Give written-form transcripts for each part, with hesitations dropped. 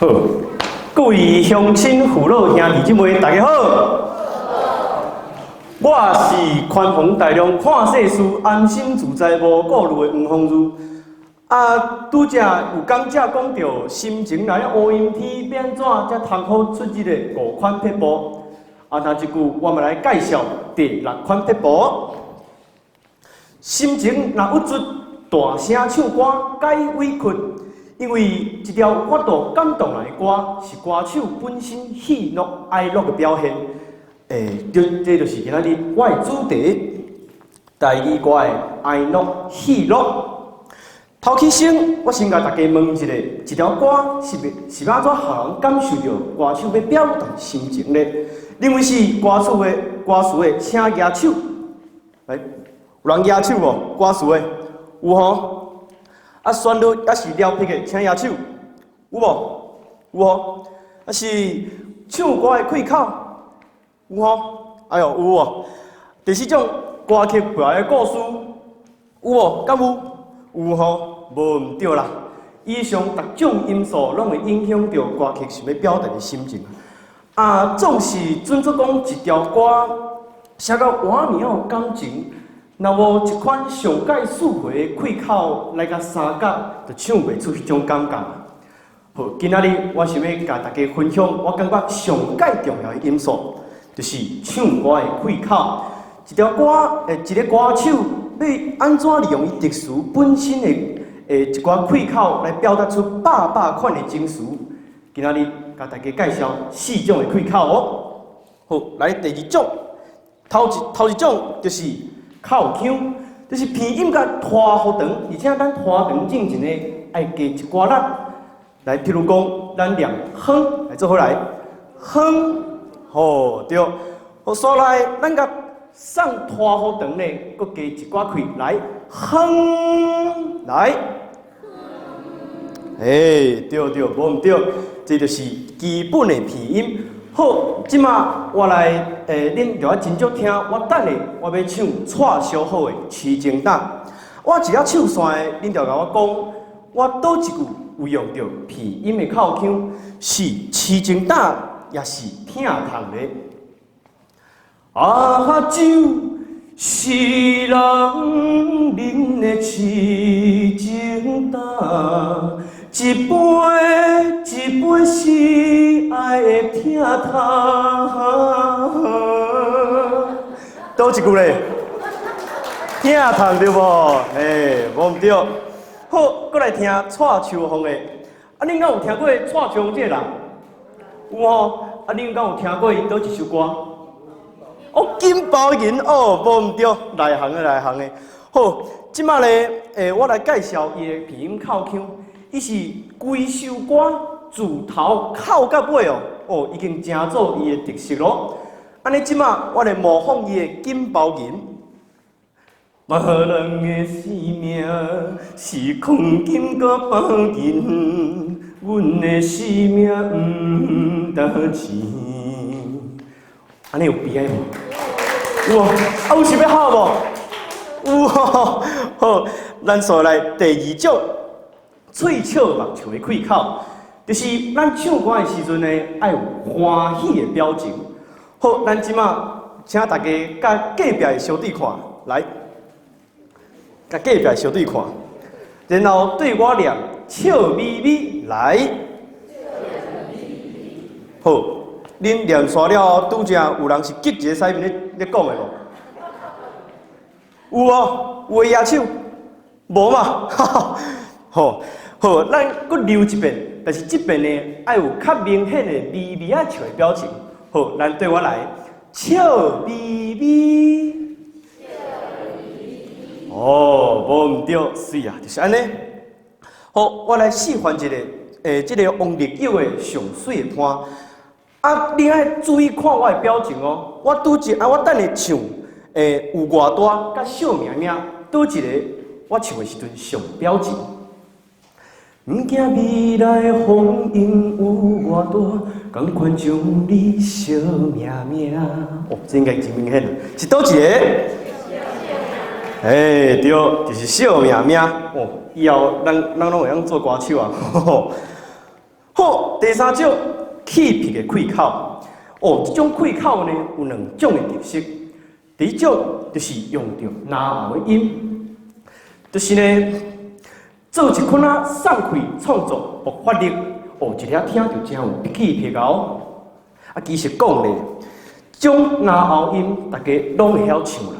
好，各位鄉親父老兄弟姊妹，大家好。我是寬宏大量、看世事安心自在無顧慮的黃宏儒。啊，拄才有講者講著心情來烏陰天欲按怎才通好出這个五款撇步。啊，那這久我們來介紹第六款撇步。心情若鬱卒，大聲唱歌解委屈。因為一條有法度感動人的歌，是歌手本身喜怒哀樂的表現。欸，這就是今仔日我的主題，台語歌的哀樂喜樂。頭起先，我先共大家問一下，一條歌是是按怎予人感受著歌手欲表達心情呢？認為是歌詞的歌詞的，請舉手。來，有人舉手無？歌詞的有吼？啊，旋律抑是撩拍的，請舉手，有無？有吼？啊是唱歌的氣口，有吼？哎喲，有哦。第四種歌曲背後的故事，有無？敢有？有吼？無毋對啦。以上逐種因素攏會影響著歌曲想欲表達的心情。啊，總是準作講一條歌寫到遐爾仔有感情，若無一款上蓋舒服的氣口來共相夾，就唱袂出彼種感覺。好，今仔日我想欲共大家分享，我感覺上蓋重要的因素，就是唱歌的氣口。一條歌，欸，一个歌手欲按怎利用伊特殊本身的一寡氣口來表達出百百款的情緒。今仔日共大家介紹四種的氣口哦。好，來第二種，頭一種就是口腔，就是鼻音共拖予長，而且咱拖長進前呢，愛加一寡力。來，譬如講，咱念哼，來做伙來，哼，好對。好，煞來，咱共送拖予長呢，閣加一寡氣來，哼，來。欸，對對，無毋對，這就是基本的鼻音。好，這馬我來，欸，恁著愛斟酌聽。我等下我欲唱蔡小好的《痴情膽》。我一了唱煞，恁著共我講，我佗一句有用著鼻音的口腔，是痴情膽，抑是疼痛的？啊，酒是人啉的痴情膽，一杯一杯是愛的疼痛。佗一句咧？疼痛對無？嘿，無毋對。好，閣來聽蔡秋鳳的。啊，恁敢有聽過蔡秋鳳這个人？有吼。啊，恁敢有聽過伊佗一首歌？哦，金包銀哦，無毋對，內行的內行的。好，這馬咧，欸，我來介紹伊的鼻音口腔。伊是規首歌自頭哭到尾哦，哦，已經成做伊的特色囉。按呢，這馬我來模仿伊的金包銀。別人的生命是黃金佮白銀，阮的生命毋值錢。按呢有悲哀無？有啊，啊有想欲哭無？有吼，好，咱煞來第二種。喙笑目笑的氣口，就是咱唱歌的時陣呢，愛有歡喜的表情。好，咱這馬請大家共隔壁的相對看，來，共隔壁的相對看，然後對我念笑眯眯來。好，恁念煞了後，拄才有人是激一个屎面咧咧講的無？有無？有的舉手，無嘛？哈哈。好，好，咱閣溜一遍，但是這遍呢，愛有較明顯的微微仔笑的表情。好，咱對我來，笑眯眯。哦，無毋對，媠啊，就是按呢。好，我來示範一下，欸，這个王力友的上媠的伴。啊，你愛注意看我的表情哦。我拄一啊，我等下唱，欸，有偌大佮笑眯眯，佗一个我唱的時陣上表情。毋驚未來風湧有偌大，仝款將你惜命命。哦，這應該真明顯啦，是佗一個？欸，對，就是惜命命。哦，以後咱攏會曉做歌手啊。好，第三種氣魄的氣口，哦，這種氣口呢有兩種的特色。第一種就是用著嚨喉的音，就是呢做一款仔送氣創作爆發力，哦，一下聽就真有氣魄哦。啊，其實講咧，這種嚨喉音大家攏會曉唱啦，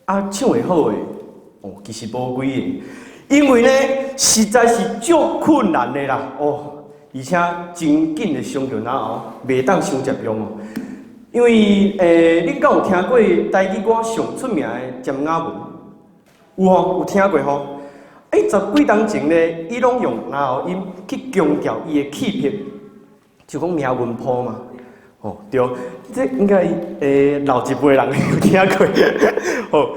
啊，唱會好的，哦，其實無幾个，因為呢實在是足困難的啦，哦。而且真緊的傷著嚨喉，袂當傷捷用哦。因為恁敢有聽過台語歌上出名的詹雅雯？有吼，有聽過吼？欸，十幾冬前呢，伊攏用嚨喉音去強調伊的氣魄，就講命運譜嘛。哦，對，這應該老一輩人有聽過。好，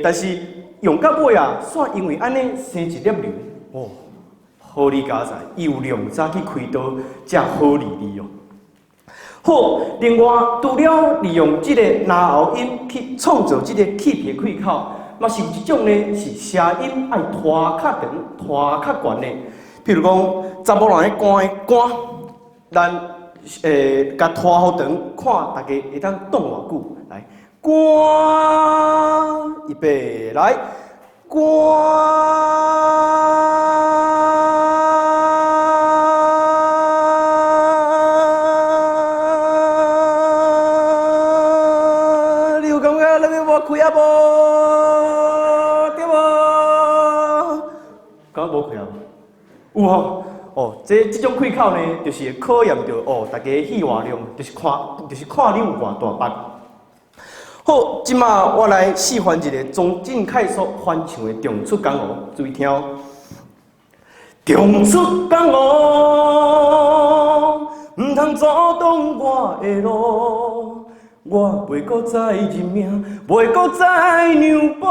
但是用到尾啊，煞因為按呢生一粒瘤，哦。好李佳哉，伊有量早去開刀，才好利利哦。好，另外除了利用這個嚨喉音去創造這個氣魄氣口，嘛是有一種呢是聲音愛拖較長、拖較懸的。譬如講，查某人的歌的歌，咱共拖予長，看大家會當擋偌久。來，歌，預備來，歌。你有感覺那邊無開啊無？對無？敢無開啊？有吼，哦，這種氣口呢，就是會考驗著哦，大家的肺活量，就是看你有偌大腹。好，這馬我來示範一個莊振凱所翻唱的《重出江湖》，注意聽哦。重出江湖，毋通阻擋我的路，我袂閣再認命，袂閣再讓步。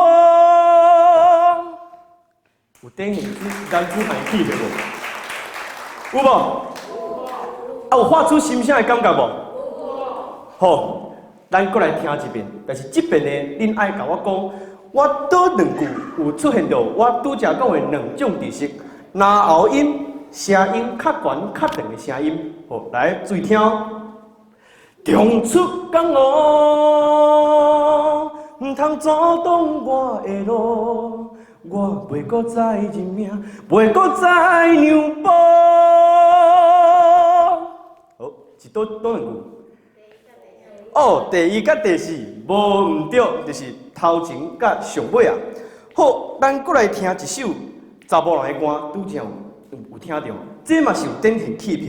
有展現出男子漢氣魄無？有無？啊，有發出心聲的感覺無？好。咱閣來聽一遍，但是這遍呢，恁愛共我講，我佗兩句有出現著我拄才講的兩種特色，嚨喉音聲音較懸較長的聲音，好，來注意聽哦。重出江湖，毋通阻擋我的路，我袂閣再認命，袂閣再讓步。好，是佗兩句？哦，第一佮第四無毋對，就是頭前佮上尾啊。好，咱閣來聽一首查某人的歌，拄才有聽著，這嘛是有展現氣魄。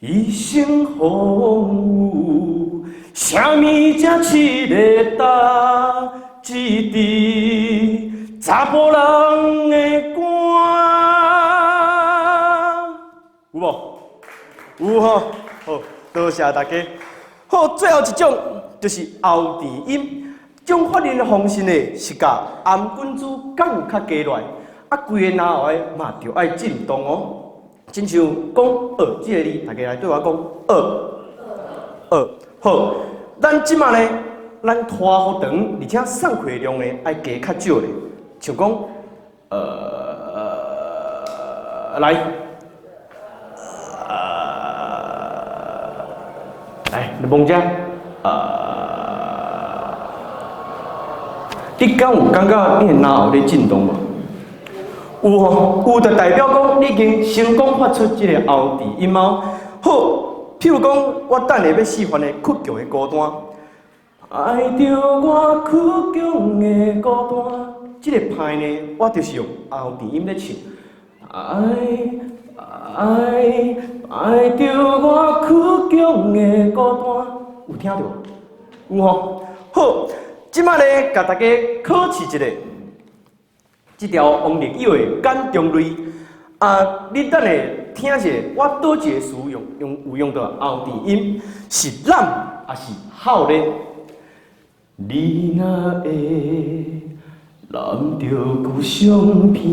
一生風雨，啥物才試會焦？這支查埔人的歌，有無？有吼，好，多謝大家。好，最後一種就是喉甜音，這種發音的方式呢，是共頷頸珠降較低落來，啊，規个嚨喉的嘛著愛震動哦。親像講「這個字，大家來對我講「好，咱這馬呢，咱拖予長，而且送氣量呢愛加較少咧。像講，來。來，你摸這，你敢有感覺你的嚨喉咧震動無？有吼，有就代表講你已經成功發出這個喉甜音哦。好，譬如講，我等下欲示範的倔強的孤單，愛著我倔強的孤單，這個拍呢，我就是用喉甜音咧唱。愛愛愛著我倔強的孤單，有聽著無？有吼。好，這擺咧，共大家考試一下，這條王力友的《眼中淚》啊，你等下聽者，我佗一个詞用有用著喉甜音，是攬抑是哭咧？你若會攬著舊相片，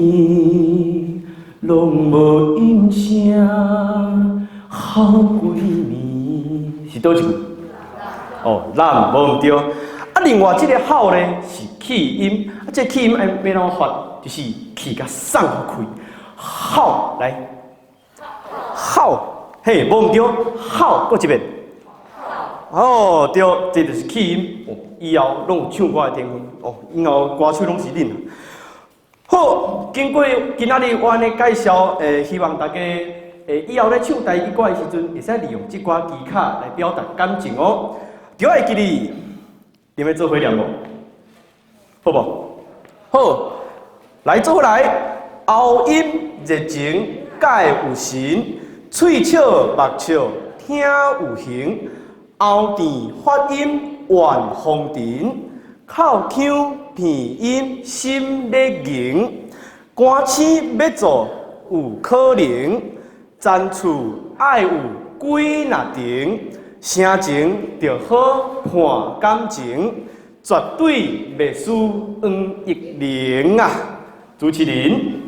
攏無應聲，哭幾暝，是佗一句？哦，攬無毋對。啊，另外這个哭咧是氣音，啊，這個氣音愛欲按怎發？就是氣共送予開，哭來，哭，吼，嘿，無毋對，吼，閣一遍。哦，對，這就是氣音。哦，以後攏有唱歌的天分。哦，以後歌手攏是恁。好，經過今仔日我按呢介紹，希望大家以後咧唱台語歌的時陣，會使利用這寡技巧來表達感情哦。著愛記得，你欲做伙念無？好無？好，來做伙來，喉音熱情，才會有神；喙笑目笑，聽有形。喉甜發音怨風塵，口腔鼻音心咧凝。歌星欲做有可能，層次愛有幾若層，聲情著好看感情，絕對袂輸黃玉玲啊！主持人。